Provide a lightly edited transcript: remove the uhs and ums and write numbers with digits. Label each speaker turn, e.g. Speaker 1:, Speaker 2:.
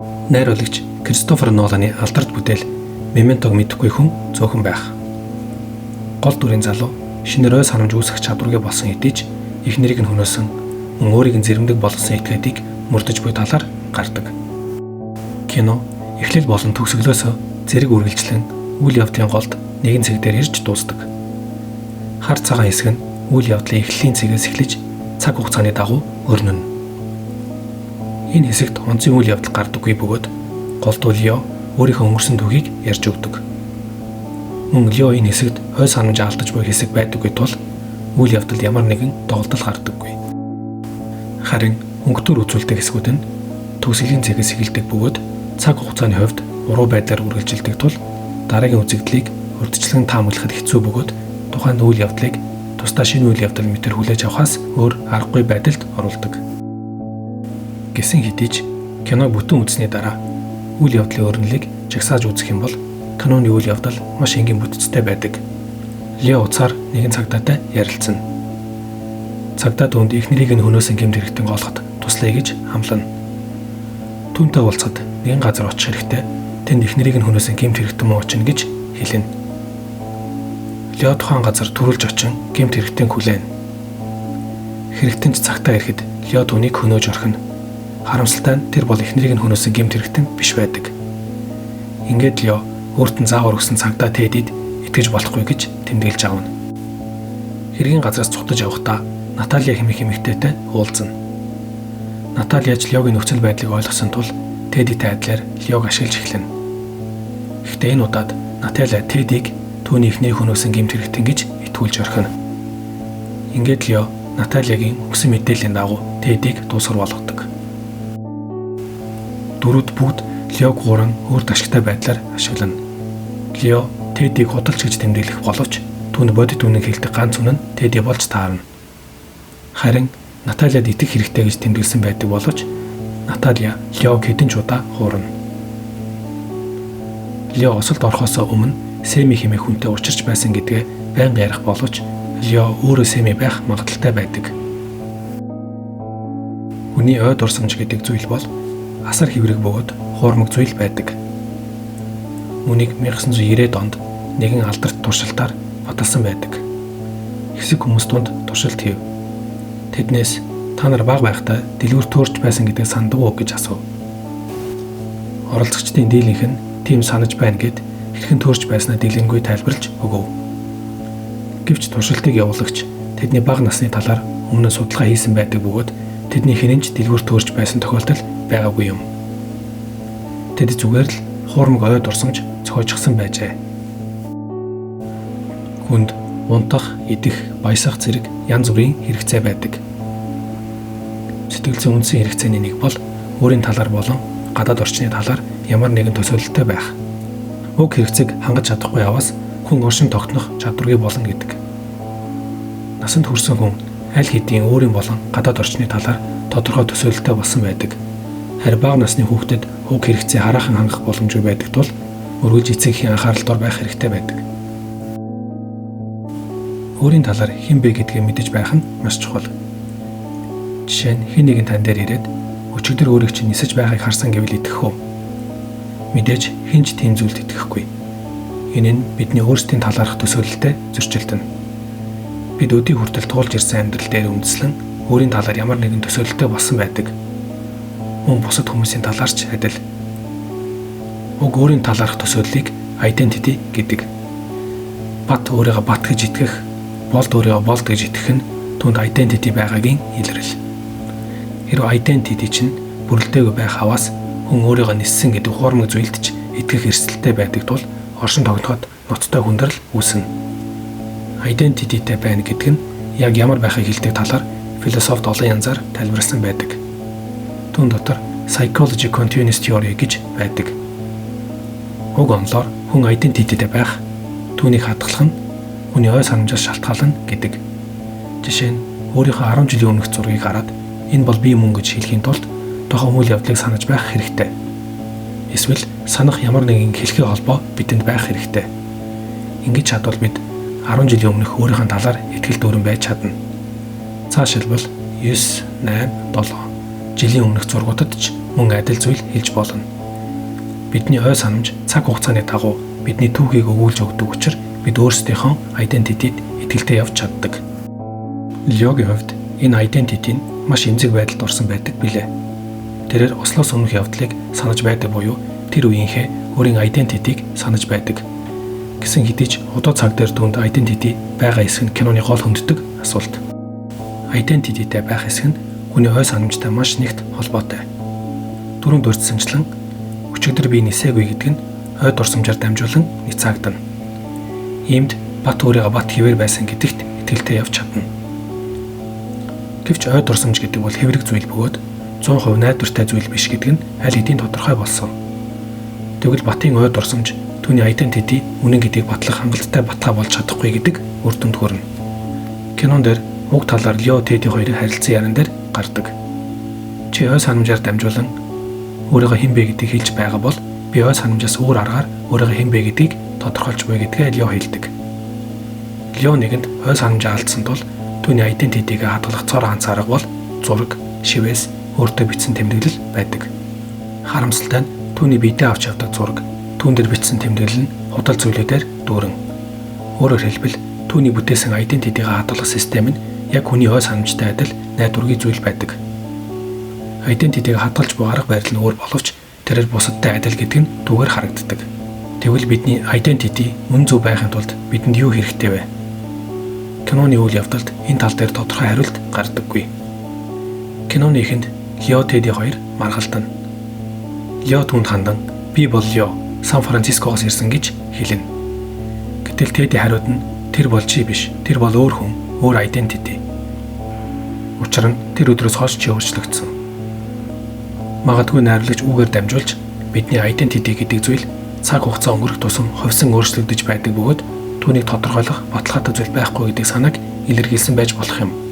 Speaker 1: Найруулагч Кристофер Ноланы алдарт бүтээл Мементог мэдэхгүй хүн цөөхөн байх. Гол дүрийн залуу шинээр ой санамж үүсгэх чадваргүй болсон хэдий ч их нэрийг нь хөнөөсөн мөн өөрийг нь зэрэмдэг болгосон этгээдийг мөрдөж буй талаар гардаг. Кино эхлэл болон төгсгөлөөсөө зэрэг үргэлжлэн үйл явдлын голд нэгэн цэг дээр ирж дуусдаг. Хар цагаан хэсэг нь үйл явдлын эхлэлийн цэгээс эхлэж цаг хугацааны дагуу өрнөнө. Энэ хэсэгт онцгийн үйл явдал гардаггүй бөгөөд голдуу Лео өөрийнхөө өнгөрсөн түүхийг ярьж өгдөг. Мөн Лео энэ хэсэгт хой санамж алдаж буй хэсэг байдаггүй тул үйл явдалд ямар нэгэн доголдол гардаггүй. Харин өнгөтөр үзүүлдэг хэсгүүд нь төгсгөлийн цэгээс эхэлдэг бөгөөд цаг хугацааны хувьд уруу байдлаар үргэлжилдэг тул дараагийн үзэгдлийг урьдчилан таамаглахад хэцүү бөгөөд тухайн үйл явдлыг тусдаа шинэ үйл явдал мэтэр хүлээж авахаас өөр аргагүй байдалд оруулдаг. Гэсэн хэдий ч киног бүтэн үзсний дараа үйл явдлын өрнөлийг жагсааж үзэх юм бол киноны үйл явдал маш энгийн бүтцтэй байдаг. Лео уцаар нэгэн цагдаатай ярилцсан. Цагдаа түүнд эхнэрийг нь хөнөөсөн гэмт хэрэгтэн олоход туслая гэж амлана. Түүнтэй уулзахад нэгэн газар очих хэрэгтэй. Тэнд эхнэрийг нь хөнөөсөн гэмт хэрэгтэн мөн очино гэж хэлнэ. Лео тухайн газар түрүүлж очин гэмт хэрэгтэн хүлээнэ. Хэрэгтэн ч цагтаа ирэхэд Лео түүнийг хөнөөж орхино. Харамсалтай нь тэр бол эхнэрийг нь хөнөөсөн гэмт хэрэгтэн биш байдаг. Ингээд Лео өөрт нь заавар өгсөн цагдаа Тедид итгэж болохгүй гэж тэмдэглэж авна. Хэргийн газраас цухтаж явахдаа Наталья хэмээх эмэгтэйтэй уулзна. Наталья ч Леогийн нөхцөл байдлыг ойлгосон тул Тедитэй адилаар Леог ашиглаж эхэлнэ. Гэхдээ энэ удаад Наталья Тедиг түүний эхнэрийг хөнөөсөн гэмт хэрэгтэн гэж итгүүлж орхино. Ингээд Лео Натальягийн өгсөн мэдээллийн дагуу Тедиг дуусгар болгодог. Дөрүүд бүгд Леог гуран өөрт ашигтай байдлаар ашиглана. Лео Тедиг худалч гэж тэмдэглэх боловч түүнд бодит үнэн хэлдэг ганц үнэн нь Теди болж таарна. Харин Натальяд итгэх хэрэгтэй гэж тэмдэглэсэн байдаг боловч Наталья Леог хэдэн ч удаа хуурна. Лео осолд орохоос өмнө Сэми хэмээх хүнтэй учирч байсан гэдгээ байнга ярих боловч Лео өөрөө Сэми байх магадлалтай байдаг. Хүний ой дурсамж гэдэг зүйл бол асар хэврэг бөгөөд хуурмаг зүйл байдаг. Үүнийг 1990-ад онд нэгэн алдарт туршилтаар баталсан байдаг. Хэсэг хүмүүс дунд туршилт хийв. Тэднээс та нар бага байхдаа дэлгүүр төөрч байсан гэдгийг санадаг уу гэж асуув. Оролцогчдын дийлэнх нь тийм санаж байна гэд хэрхэн төөрч байснаа дэлгэнгүй тайлбарлаж өгөв. Гэвч туршилтыг явуулагч тэдний бага насны талаар өмнө нь судалгаа хийсэн байдаг бөгөөд тэдний хэн нь ч дэлгүүр төөрч байсан тохиолдол байгаагүй юм. Тэд зүгээр л хуурмаг ой дурсамж зохиочихсон байжээ. Хүнд унтах, идэх, баясах зэрэг янз бүрийн хэрэгцээ байдаг. Сэтгэл зүйн үндсэн хэрэгцээний нэг бол өөрийн талаар болон гадаад орчны талаар ямар нэгэн төсөөлөлтэй байх. Уг хэрэгцээг хангаж чадахгүй яваас хүн оршин тогтнох чадваргүй болно гэдэг. Насанд хүрсэн хүн аль хэдийн өөрийн болон гадаад орчны талаар тодорхой төсөөлөлтэй болсон байдаг. Харин бага насны хүүхдэд уг хэрэгцээ хараахан хангах боломжгүй байдаг тул өргөлж эцэг эхийн анхаарал дор байх хэрэгтэй байдаг. Өөрийн талаар хэн бэ гэдгээ мэдэж байх нь маш чухал. Жишээ нь хэн нэгэн тань дээр ирээд өчигдөр өөрийг чинь нисэж байгааг харсан гэвэл итгэх үү? Мэдээж хэн ч тийм зүйлд итгэхгүй. Энэ нь бидний өөрсдийн талаарх төсөөлөлтэй зөрчилдөнө. Бид өдий хүртэл туулж ирсэн амьдрал дээр үндэслэн өөрийн талаар ямар нэгэн төсөөлөлтэй болсон байдаг. Мөн бусад хүмүүсийн талаар ч адил. Уг өөрийн талаарх төсөөллийг identity гэдэг. Бат өөрийгөө бат гэж итгэх, болд өөрийгөө болд гэж итгэх нь түүнд identity байгаагийн илрэл. Хэрвээ identity чинь бүрэлдээгүй байх аваас хүн өөрийгөө ниссэн гэдэг хуурмаг зүйлд ч итгэх эрсдэлтэй байдаг тул оршин тогтноход ноцтой хүндрэл үүснэ. Identity-тэй байна гэдэг нь яг ямар байхыг хэлдэг талаар философид олон янзаар тайлбарласан байдаг. Түүн дотор psychology continuous theory гэж байдаг. Уг онолоор хүн identity-тэй байх, түүнийг хадгалах нь хүний ой санамжаас шалтгаална гэдэг. Жишээ нь өөрийнхөө 10 жилийн өмнөх зургийг хараад энэ бол би мөн гэж хэлэхийн тулд тухайн үйл явдлыг санаж байх хэрэгтэй. Эсвэл санах ямар нэгэн хэлхий холбоо бидэнд байх хэрэгтэй. Ингэж чадвал бид 10 жилийн өмнөх өөрийнхөө талаар итгэл дүүрэн байж чадна. Цаашилбал 9, 8, 7 жилийн өмнөх зургуудад ч мөн адил зүйл хэлж болно. Бидний ой санамж цаг хугацааны дагуу бидний түүхийг өгүүлж өгдөг учраас бид өөрсдийнхөө identity-д итгэлтэй явж чаддаг. Леогийн хувьд энэ identity нь маш эмзэг байдалд орсон байдаг билээ. Тэрээр Ослоос өмнөх явдлыг санаж байдаг буюу тэр үеийнхээ өөрийн identity-г санаж байдаг. Гэсэн хэдий ч одоо цаг дээр түүнд identity байгаа эсэх нь киноны гол хөнддөг асуулт. Identity-тэй байх эсэх нь хүний ой санамжтай маш нэгт холбоотой. Түрүүнд дурдсанчлан өчигдөр би нисээгүй гэдэг нь ой дурсамжаар дамжуулан ницаагдана. Иймд Бат өөрийгөө бат хэвээр байсан гэдэгт итгэлтэй явж чадна. Гэвч ой дурсамж гэдэг бол хэврэг зүйл бөгөөд 100% найдвартай зүйл биш гэдэг нь аль хэдийн тодорхой болсон. Тэгвэл Батын ой дурсамж түүний identity үнэн гэдгийг батлах хангалттай баталгаа болж чадахгүй гэдэг үр дүнд хүрнэ. Кинон дээр уг талаар Лео, Теди хоёрын харилцан яриан дээр гардаг. Чи ой санамжаар дамжуулан өөрийгөө хэн бэ гэдгийг хэлж байгаа бол би ой санамжаас өөр аргаар өөрийгөө хэн бэ гэдгийг тодорхойлж буй гэдгээ Лео хэлдэг. Лео нэгэнд ой санамжаа алдсан тул түүний identity-г хадгалах цор ганц арга бол зураг, шивээс, өөртөө бичсэн тэмдэглэл байдаг. Харамсалтай нь түүний биедээ авч явдаг зураг, түүн дээр бичсэн тэмдэглэл нь худал зүйлүүдээр дүүрэн. Өөрөөр хэлбэл түүний бүтээсэн identity-г хадгалах систем нь яг хүний ой санамжтай адил найдваргүй зүйл байдаг. Identity-г хадгалж буй арга барил нь өөр боловч тэрээр бусадтай адил гэдэг нь түүгээр харагддаг. Тэгвэл бидний identity үнэн зөв байхын тулд бидэнд юу хэрэгтэй вэ? Киноны үйл явдалд энэ тал дээр тодорхой хариулт гардаггүй. Киноны эхэнд Лео, Теди хоёр маргалдана. Лео түүнд хандан би бол Лео, Сан Францискогоос ирсэн гэж хэлнэ. Гэтэл Теди хариуд нь тэр бол чи биш, тэр бол өөр хүн, өөр identity. Учир нь тэр өдрөөс хойш чи өөрчлөгдсөн. Магадгүй найруулагч үүгээр дамжуулж бидний identity гэдэг зүйл цаг хугацаа өнгөрөх тусам хувьсан өөрчлөгдөж байдаг бөгөөд түүнийг тодорхойлох баталгаатай зүйл байхгүй гэдэг санааг илэрхийлсэн байж болох юм.